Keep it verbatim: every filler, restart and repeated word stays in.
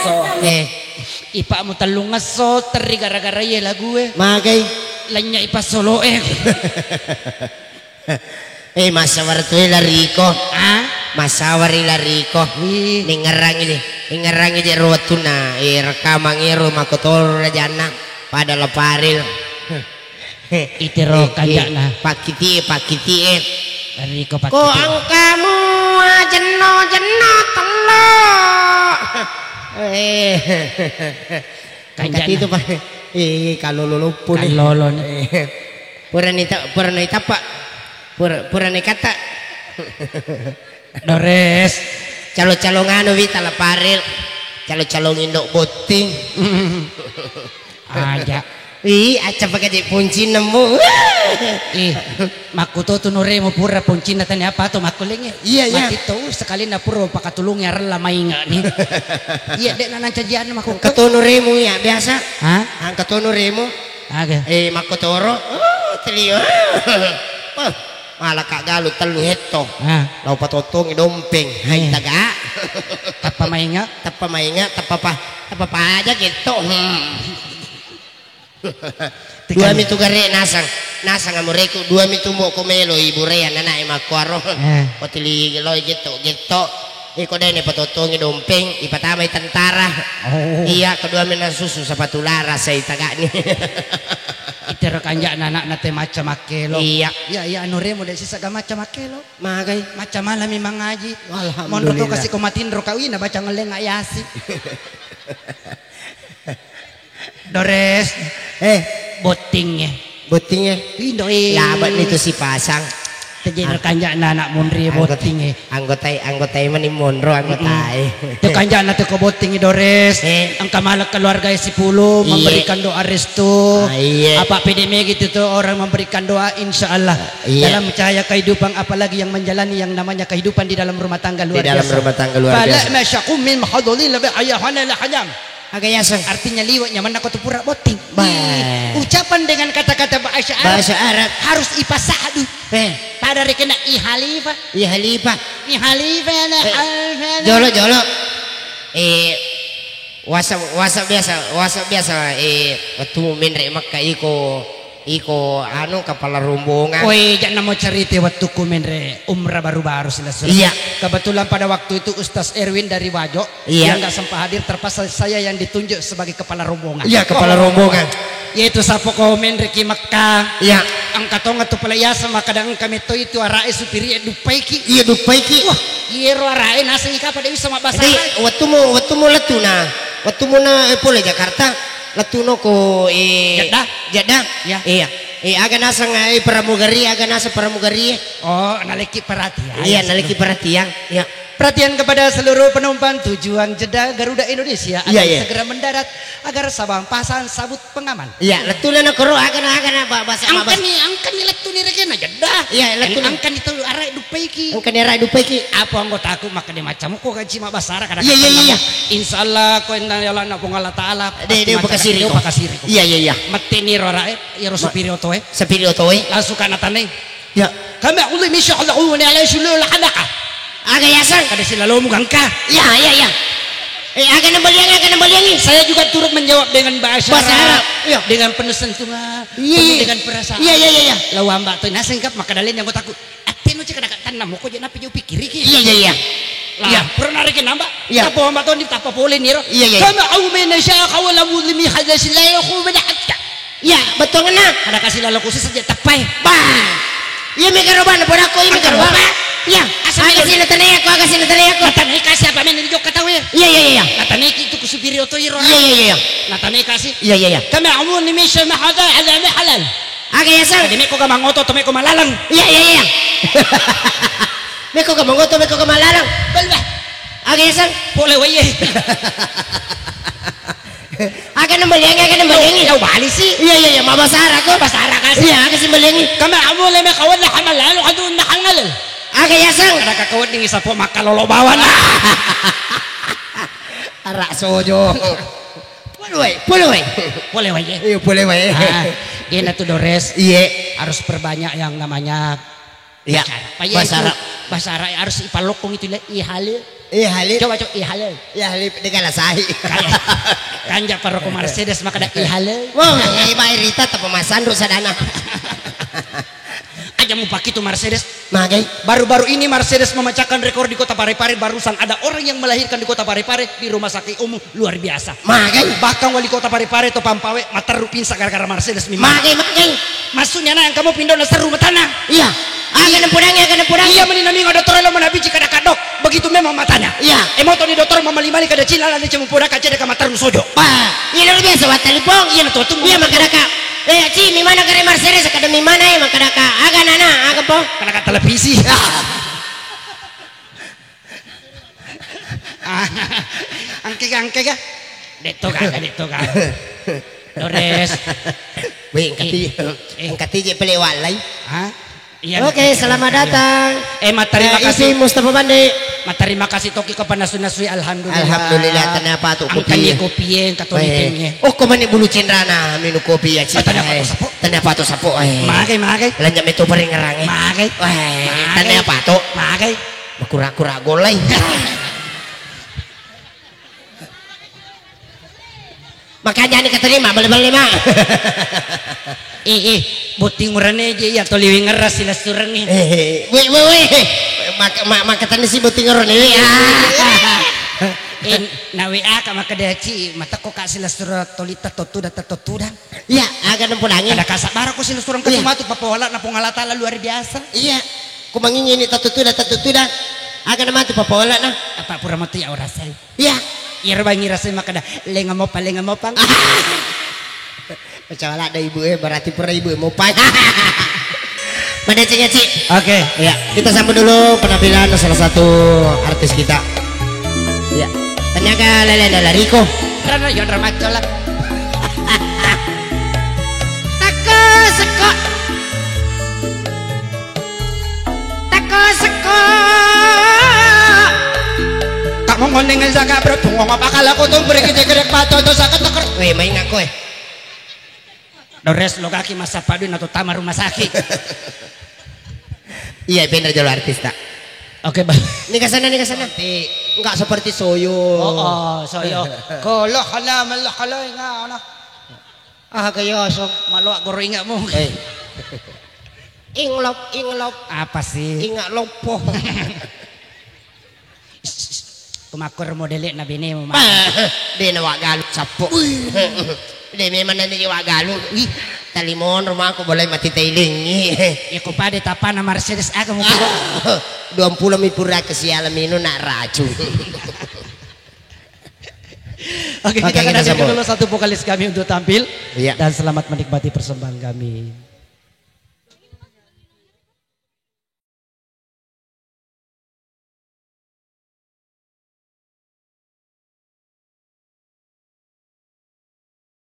So. Eh. Ipa'mu tellungesso terri gara-gara iye lague. Magai. Lennye ipassoloe. Eh, massawara tu lariko. Ah? Massawari lariko. Ih. Ningerangi di, ningerangi di ro wettunna, eh, rekamangi ro makkotoro rajanna pada La Paril. Itiro kanja'na. Pakkiti, pakkiti, eh. Lariko pakkiti. Ko engkamu ajenno-jenno tello. Eh. Kanja'na. Itu, Pak. Eh, kalolo loppo ni. Kalolo ni. Eh. Purani ta-, purani tappa. Pura-, purani kata. Dores. Calo-calong anu wita La Paril. Calo-calong indo botting. Aja. Ih, acca pakai je puncinna mu. Ih, makkuto tu nuremu pura puncinna tani apa to makkulengnge. Iya, iya. Mati to, uh, sekalinna pura pakatulungi arella mainga ni. Iya, dek nanang cajian makkuto. Angka to nuremu ya biasa. Hah? Angka to nuremu. Aga. Eh, makkotoro. Oh, telio. Wah, malaka galu tellu hetto. Ah. Lau patottongi dompeng. Hai, eh, taga. Tappa mainga. Tappa mainga, tappa pa-, tappa paja getto. Hmm. Dua mitu gare nasang, nasang amureku, dua mitu mo ko melo ibu rea nanae makkuaro. Eh. Watili loi getto, getto. Iko dene patottongi dompeng, ipatamai tentara. Oh. Iya, kedua mena susu sapatu lara sai tagani. Itero kanja'na anakna te macca makkelo. Iya. Iya, iya, anu remo de sisa ga macca makkelo. Magai. Macca malami mangaji. Alhamdulillah. Monro to kasi ko matinro kawina baca ngellenga yasi. Dores. Eh. Bottingnge. Bottingnge. Indo, eh. Labani tu sipasang. Teje kanja'na anak munri bottingnge. Anggotai, anggotai mani monro anggotai. Mm-mm. Tu kanja'na tu ko bottingnge Dores. Eh. Engka malak keluarga sipulu memberikan doa restu. Ah, iya. Apa pede megi tu, tu orang memberikan doa, insya Allah. Iya. Dalam cahaya kehidupan, apalagi yang menjalani yang namanya kehidupan di dalam rumah tangga luar biasa. Di dalam rumah tangga luar biasa. Fala masyakum min mahadholi lebih ayahana la hanyam. Aga yaseng. Artinya liwat nyamanna ko tu pura botting. Bah. Ih, ucapan dengan kata-kata bahasa Arab. Bahasa Arab. Harus ipasahdu. Eh. Pada rekena i halifa. I halifa. I halifa na. Eh, halifa na. Jolo, jolo. Eh, wasa, wasa biasa, wasa biasa, eh, wettu menre Makka iko Iko anu, kepala rombongan. Oi, jangan mau cerita waktu ku menre umrah baru-baru sila surat. Iya. Kebetulan pada waktu itu Ustaz Erwin dari Wajo, iya, yang nggak sempat hadir, terpaksa saya yang ditunjuk sebagai kepala rombongan. Iya, kepala rombongan. Yaitu sapo ko menre ki Mekah. Iya. Angka tonga tu pala yasa, maka dan kami to itu arae supiri dupaiki. Iya, dupaiki. Wah, iyero arae naseng ika pada bisa mabasa. Jadi, waktu mu, waktu mu lettu na, waktu mu na, eh, pole Jakarta. Lettuno ko, eh, Jeddah? Jeddah? Iya. Iya. Eh, aga naseng, eh, pramugari, aga naseng pramugari? Oh, naleki perhatian. Iya, naleki perhatian. Iya. Perhatian kepada seluruh penumpang tujuan Jeddah Garuda Indonesia akan, iya, iya, segera mendarat agar sabar pasang sabuk pengaman. Iya, lettuno na koro aga na, aga na, ba-, bahasa, bahasa. Angkani, angkani lettuni rekena Jeddah. Iya, lettuno. Angkani tu arae dupaiki. Engka nera dupaiki. Apa anggotaku makkeda macam ko gaji mabbasara kada. Iya, iya, iya. Insya Allah ko inna yalana Puang Allah Taala. De, de, pasti bakasiri ko. Bakasiri ko. Iya, iya, iya. Metteni ro arae, iyaro supiri otoe. Supiri otoe. Langsung kana tanai. Ya. Kami a'udzu min syarri Allah wa ala syulul halaqah. Aga yaseng. Kada silalomu gangka. Iya, iya, iya. Eh, aga nembaliangi, aga nembaliangi. Saya juga turut menjawab dengan bahasa Arab. Bahasa Arab. Iya. Dengan penuh sentuhan, iya, penuh, iya, dengan perasaan. Iya, iya, iya, iya. Lawan Mbak Toy naseng kap maka dalen yang takut. Ateno cek ada tanam, moko je napi je pikiri ki. Iya, iya, iya. Lah, iya, pura nariki nambah. Iya. Tappa wamba toni, tappa pole niro. Iya, iya. Kama au mena sya kawala muslimi hadza silayahu min hatta. Iya, bettuanna. Ada kasih lalu khusus aja tepai. Bah. Iya, mega robana, pada aku, iya, mega robana. Iya. Aga sih natanai aku, aga sih natanai aku. Natanai kasih apa men ini jok ketahui. Iya, iya, iya, iya. Natanai itu kusupiri oto iro. Iya, iya, iya, iya. Natanai kasih. Iya, iya, iya. Kama au mena sya mahadza ala halal. Aga yaseng. Jadi meko ka mangoto, to meko malalang. Iya, iya, iya. Meko ka mangoto, meko ka malalang. Balwa. Aga yaseng. Pole wae. Aga nembaliangi, aga nembaliangi. Yau bali sih. Iya, iya, iya, mabbasara ko. Mabbasara kasih. Iya, aga sih baliangi. Kama au mena kawan lah hamal lalu adu nahangal. Aga yaseng. Ada kakawan ding sapo makalolo bawan. Arak sojo. Pole wae, pole wae. Pole wae. Iya, pole wae. Ah, gena tu Dores. Iya. Harus perbanyak yang namanya, iya, bahasa Arab. Bahasa Arab. Bahasa Arab harus ipalokong itu le, ihale. Iya, Halil. Coba, coba, iya, Halil. Iya, Halil, dia kalah sahi. Kayak, kanja paroko Mercedes, maka ada iya, Halil. Wah, eh, baik, Rita, tak pemasan, Ruk, sadana. Aja mau pakai itu Mercedes. Magai. Baru-baru ini Mercedes memecahkan rekor di Kota Parepare. Barusan ada orang yang melahirkan di Kota Parepare di rumah sakit umum, luar biasa. Magai. Bahkan wali kota Parepare to Pampawe materru pinsa gara-gara Mercedes memang. Magai, magai. Maksudnya, nah, yang kamu pindah na seru matana. Iya. Aga nempudangi, aga nempudangi. Iya, meni naminga dottoro lo manabici kada kadok. Begitu memang matanya. Iya. Emoto ni dottoro mamali-mali kada cina la cemu poda kaca deka materru sojo. Wah, iya luar biasa, wa telepon. Iya, na tuo tu. Iya, makadaka. Eh, ci, mi mana kare Mercedes, kada mi mana, eh, makadaka. Aga nana, aga po. Kada ka televisi. Angke ga, angke ga. Detto ga, detto ga. Dores. Weh, engkati, eh, eh. Engkati je pele walai. Hah? Iya, oke, iya, selamat datang. Eh, ma terima kasih. Mustafa Bande. Ma terima kasih toki ko panasu-nasui, alhamdulillah. Alhamdulillah, tania patu kopi. Angkani kopi, eh, engka toni. Oh, ko mani bulu cendrana, minum kopi ya, Cita. Tania patu sapo. Tania patu sapo, eh. Magai, magai. Lanya metu parengerang, eh. Magai. Weh, tania patu. Magai. Makura-kura golai. Makanya ni katerima bale-bale ma. Eh, eh, botting urane je iya toliwi ngeras silessurengnge. Eh, eh, weh, weh, weh. Mak-, mak-, makatenni si botting urane, weh. Ah. Eh, na W A ka makkeda ci, matekko ka silessure toli tatottuda, tatottuda. Iya, aga nempodangi. Ada kasabara ko silessureng ka matu papola na Puang Allah Taala luar biasa. Iya. Ko mangingini tatottuda, tatottuda. Aga na matu papola na. Apa pura matu ya orasai. Iya. Iyaro bangi rasai makkeda, "Lenga mopa, lenga mopang." Macam ladda ibu, eh, berarti pura ibu, eh, mopang. Madeceng ya, Ci. Oke. Ya, kita sambut dulu penampilan salah satu artis kita. Ya. Tania ga lele lalari ko. Rano yonro maccola. Takko sekko. Takko sekko. Tak mau ngoneng saka bro, tunggu apa kalau aku tuh beri kita kerek batu atau saka teker. Weh, main aku, eh. Dores lo kaki masa padu atau tama rumah sakit. Iya, bener jolo artis tak. Oke, Bang. Ni ke sana, ni ke sana. Enggak seperti Soyo. Oh, oh, Soyo. Kalau kala malah kalau enggak, nah. Ah, kaya osok. Maloak goro ingatmu. Eh. Inglop, inglop. Apa sih? Ingat lopo. Kumakkur modele na benemu, Mak. Bena wa galu sappo. De memang nanti wa galu. Ih, talimon rumahku boleh mati tailingi. Ya, ko pada tapana Mercedes aga mau. Dua puluh mi pura kesialan minu nak racun. Oke, kita akan hadirkan dulu satu vokalis kami untuk tampil. Iya. Dan selamat menikmati persembahan kami.